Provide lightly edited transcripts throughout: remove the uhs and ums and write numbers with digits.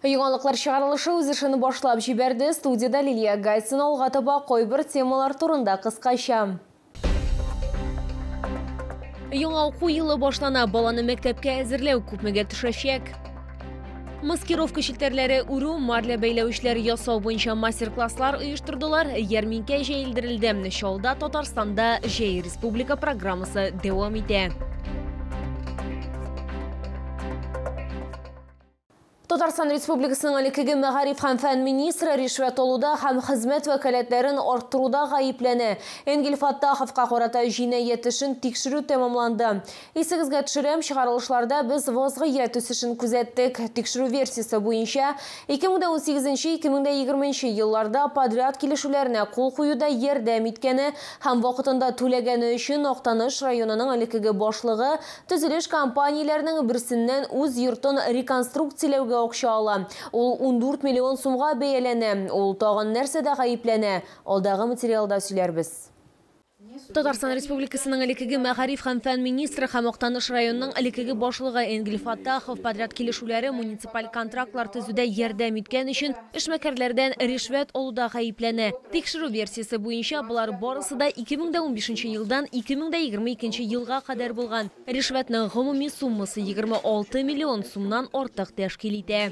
Яңалыклар чыгарылышы үз эшен башлап җибәрде. Студияда Лилия Гайсина. Алга таба кайбер темалар турында кыскача. Яңа уку елы башлана. Баланы мәктәпкә әзерләү күпмегә төшәчәк? Маскировка челтәрләре үрү, марля бәйләү ясау буенча мастер-класслар оештырдылар. Ярминкә җәелдерелде. Чаллыда Татарстанда җәй республика программасы дәвам итә. Татарстан Республикасының элеккеге мәгариф һәм фән министры ришвәт алуда һәм хезмәт вәкаләтләрен арттыруда гаепләнә. Энгель Фаттаховка карата җинаять эшен тикшерү тәмамланды. Исегезгә төшерәм, чыгарылышларда без вазгыять үсешен күзәттек. Тикшерү версиясе буенча 2018-2020 елларда подряд килешүләренә кул куюда ярдәм иткәне һәм вакытында түләгәне өчен Актаныш районының элеккеге башлыгы төзелеш компанияләренең берсеннән үз йортын реконструкцияләүгә акча ала. Ул 14 миллион сумга бәяләнә. Ул тагын нәрсәдә гаепләнә? Алдагы материалда сөйләрбез. Татарстан Республикасының элеккеге мәгариф һәм фән министры һәм Актаныш районының элеккеге башлыгы Энгель Фаттахов подряд килешүләре, муниципаль контрактлар төзүдә ярдәм иткән өчен эшмәкәрләрдән ришвәт алуда гаепләнә. Тикшерү версиясе буенча болар барысы да 2015 елдан 2022 елга кадәр булган. Ришвәтнең гомуми суммасы 26 миллион сумнан артык тәшкил итә.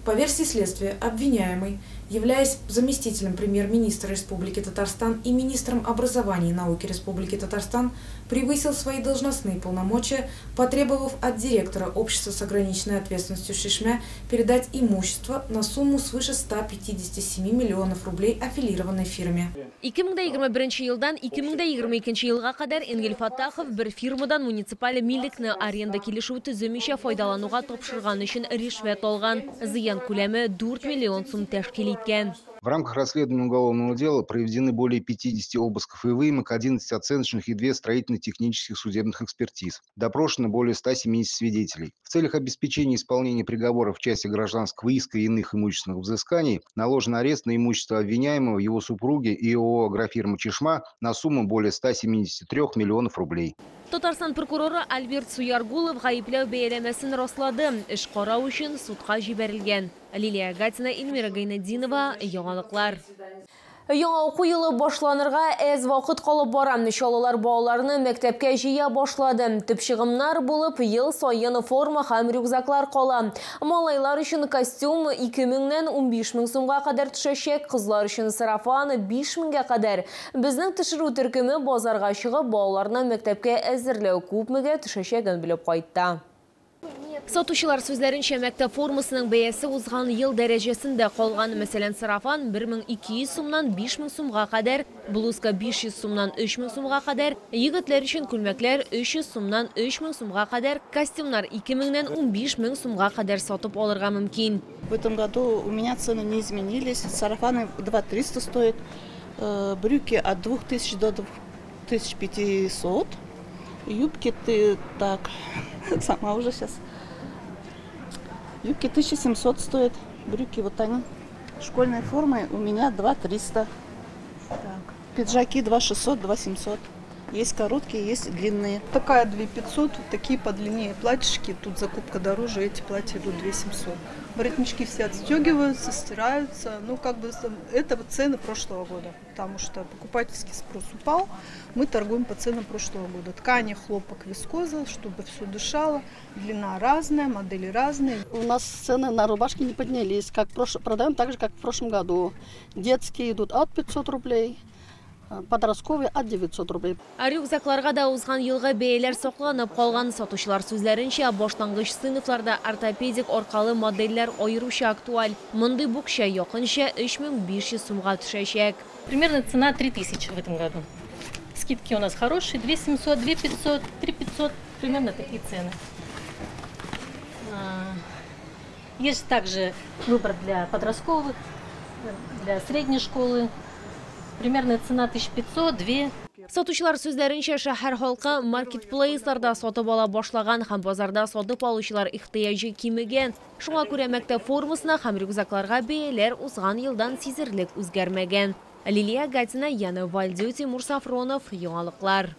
По версии следствия, обвиняемый, являясь заместителем премьер-министра Республики Татарстан и министром образования и науки Республики Татарстан, превысил свои должностные полномочия, потребовав от директора общества с ограниченной ответственностью «Шишмя» передать имущество на сумму свыше 157 миллионов рублей аффилированной фирме. 2021 елдан 2022 елга кадәр Энгель Фаттахов бер фирмадан муниципаль милекне аренда килешүе төземичә файдалануга тапшырган өчен ришвәт алган. Зыян күләме 4 миллион сум тәшкил иткән. В рамках расследования уголовного дела проведены более 50 обысков и выемок, 11 оценочных и 2 строительно-технических судебных экспертиз. Допрошено более 170 свидетелей. В целях обеспечения исполнения приговора в части гражданского иска и иных имущественных взысканий наложен арест на имущество обвиняемого, его супруги и ООО «Агрофирма Чишма» на сумму более 173 миллионов рублей. Татарстан прокуроры Альберт Суяргулов гаепләү бәяләмәсен раслады. Эш карау өчен судка җибәрелгән. Лилия Гатина, Эльмира Гайнетдинова, Яңалыклар. Яңа уку елы башланырга әз вакыт калып бара. Чаллылар балаларны мәктәпкә җыя башлады. Төп чыгымнар булып ел саен форма һәм рюкзаклар кала. Малайлар өчен костюм 2000-нән 15000 сумга кадәр төшәчәк, кызлар өчен сарафан 5000-гә кадәр. Безнең төшерү төркеме базарга чыгып балаларны мәктәпкә әзерләү күпмегә төшәчәген белеп кайтты. Сатучылар сүзләренчә, мәктәп формасының бәясе узган ел дәрәҗәсендә калган. Мәсәлән, сарафан 1200 сумнан 5000 сумга кадәр, блузка 500 сумнан 3000 сумга кадәр, егетләр өчен күлмәкләр 300 сумнан 3000 сумга кадәр, костюмнар 2000-нән 15000 сумга кадәр сатып алырга мөмкин. В этом году у меня цены не изменились. Сарафаны 2300 стоят, брюки от 2000 до 2500. Юбки ты так, сама уже сейчас. Юбки 1700 стоят, брюки вот они. Школьной формы у меня 2300. Так. Пиджаки 2600, 2700. Есть короткие, есть длинные. Такая 2500, вот такие подлиннее платьишки. Тут закупка дороже, эти платья идут 2700. Воротнички все отстегиваются, стираются. Ну, как бы это цены прошлого года, потому что покупательский спрос упал. Мы торгуем по ценам прошлого года. Ткани, хлопок, вискоза, чтобы все дышало. Длина разная, модели разные. У нас цены на рубашки не поднялись. Как продаем так же, как в прошлом году. Детские идут от 500 рублей. Подростковый от 900 рублей. Ә рюкзакларга да узган елгы бәяләр сакланып калган. Сатучылар сүзләренчә, башлангыч сыйныфларда ортопедик аркалы модельләр аеруча актуаль. Мондый букча якынча 3500 сумга төшәчәк. Примерно цена 3000 в этом году. Скидки у нас хорошие, 2700, 2500, 3500, примерно такие цены. Есть также выбор для подростковых, для средней школы. Примерная цена 1500, 2. Сатучылар сүзләренчә, шәһәр халкы маркетплейсларда сатып ала башлаган һәм базарда сатып алучылар ихтыяҗы кимегән. Шуңа күрә мәктәп формасына һәм рюкзакларга бәяләр узган елдан сизерлек үзгәрмәгән. Лилия Гатина, Яна Вальдю, Тимур Сафронов, Яңалыклар.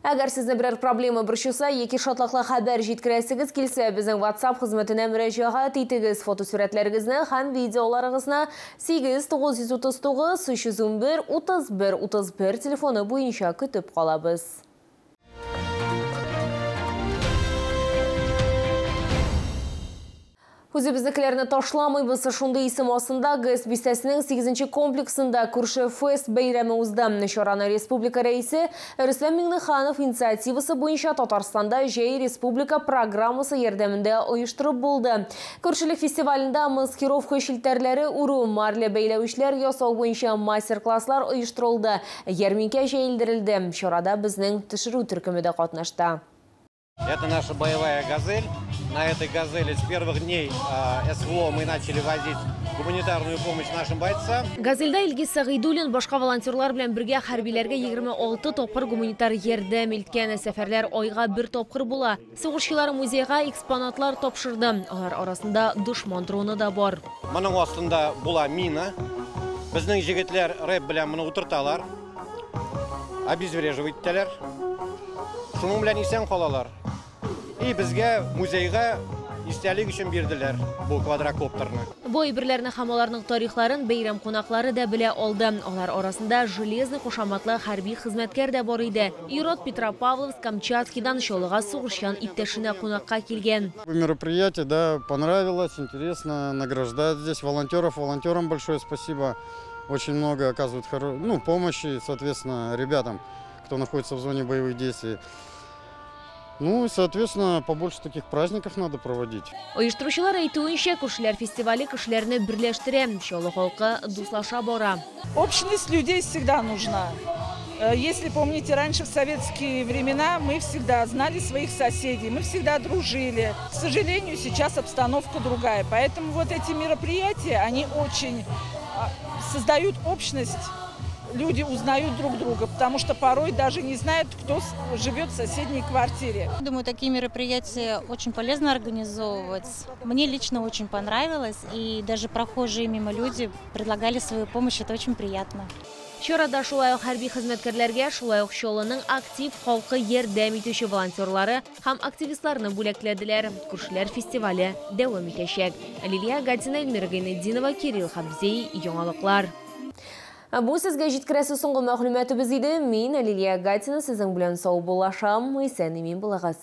Әгәр сезне берәр проблема борчыса яки шатлыклы хәбәр җиткерәсегез килсә, безнең WhatsApp хезмәтенә мөрәҗәгать итегез. Фотосурәтләрегезне һәм видеоларыгызны 8 939 311 31 31 телефоны буенча көтеп калабыз. Үзебезнекеләрне ташламыйбыз. Шундый исем астында ГЭС бистәсенең 8-нче комплексында күрше фест бәйрәме узды. Чараны республика рәисе Рөстәм Миңнеханов инициативасы буенча Татарстанда җәй республика программасы ярдәмендә оештырып булды. Күршелек фестивалендә маскировка челтәрләре үрү, марля бәйләүчләр ясау буенча мастер-класслар оештырылды. Ярминкә җәелдерелде. Чарада безнең төшерү төркеме дә катнашты. Это наша боевая «Газель». На этой «Газели» с первых дней СВО мы начали возить гуманитарную помощь нашим бойцам. «Газельдә» Илгиз Сәгыйдуллин башка волонтерлар белән бергә хәрбиләргә 26 тапкыр гуманитар ярдәм илткән. Сәфәрләр айга бер тапкыр була. Сугышчылар музейга экспонатлар тапшырды. Алар арасында дошман дроны да бар. Моның астында була мина. Безнең егетләр рэп белән моны утырталар. Обезвреживать итәләр. Шуның белән исән калалар. И безгә музейга истәлек өчен бирделәр бу квадрокоптерны. Бу әйберләрне һәм аларның тарихларын бәйрәм кунаклары да белә алды. Алар арасында Железный кушаматлы хәрби хезмәткәр дә бар иде. Ирод Петропавловск Камчатскийдан Чаллыга сугышчан иптәшенә кунакка килгән. Мероприятие, да, понравилось, интересно, награждают здесь волонтеров. Волонтерам большое спасибо. Очень много оказывают помощи, соответственно, ребятам, кто находится в зоне боевых действий. Ну и, соответственно, побольше таких праздников надо проводить. Оештыручылар әйтүенчә, күршеләр фестивале кешеләрне берләштерә, Чаллы халкы дуслаша бара. Общность людей всегда нужна. Если помните, раньше в советские времена мы всегда знали своих соседей, мы всегда дружили. К сожалению, сейчас обстановка другая, поэтому вот эти мероприятия, они очень создают общность. Люди узнают друг друга, потому что порой даже не знают, кто живет в соседней квартире. Думаю, такие мероприятия очень полезно организовывать. Мне лично очень понравилось, и даже прохожие мимо люди предлагали свою помощь, это очень приятно. Чарада шулай ук хәрби хезмәткәрләргә, шулай ук Чаллының актив халкы ярдәм итүче волонтерлары һәм активистларны бүләкләделәр. Күршеләр фестивале дәвам итәчәк. Лилия Гатина, Эльмира Гайнетдинова, Кирилл Хабзей, Яңалыклар. Бу сезгә җиткерәсе соңгы мәгълүматыбыз иде. Мин Лилия Гатина сезнең белән саубуллашам. Исән-имин булыгыз.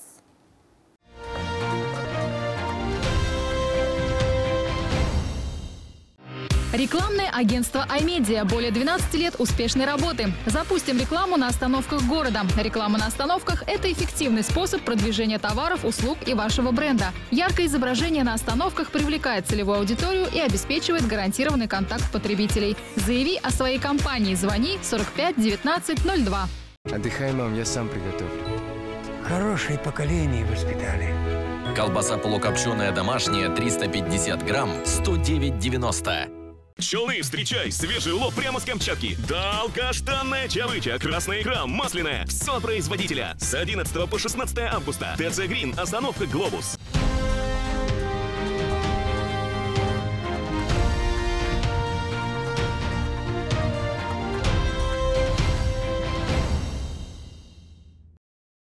Рекламное агентство «Аймедиа». Более 12 лет успешной работы. Запустим рекламу на остановках города. Реклама на остановках – это эффективный способ продвижения товаров, услуг и вашего бренда. Яркое изображение на остановках привлекает целевую аудиторию и обеспечивает гарантированный контакт потребителей. Заяви о своей компании. Звони 45 19 02. Отдыхай, мам, я сам приготовлю. Хорошее поколение воспитали. Колбаса полукопченая домашняя 350 грамм 109,90. Челны, встречай! Свежий улов прямо с Камчатки. Долгожданная чавыча, красная икра, масляная. Все от производителя. С 11 по 16 августа. ТЦ Грин, остановка «Глобус».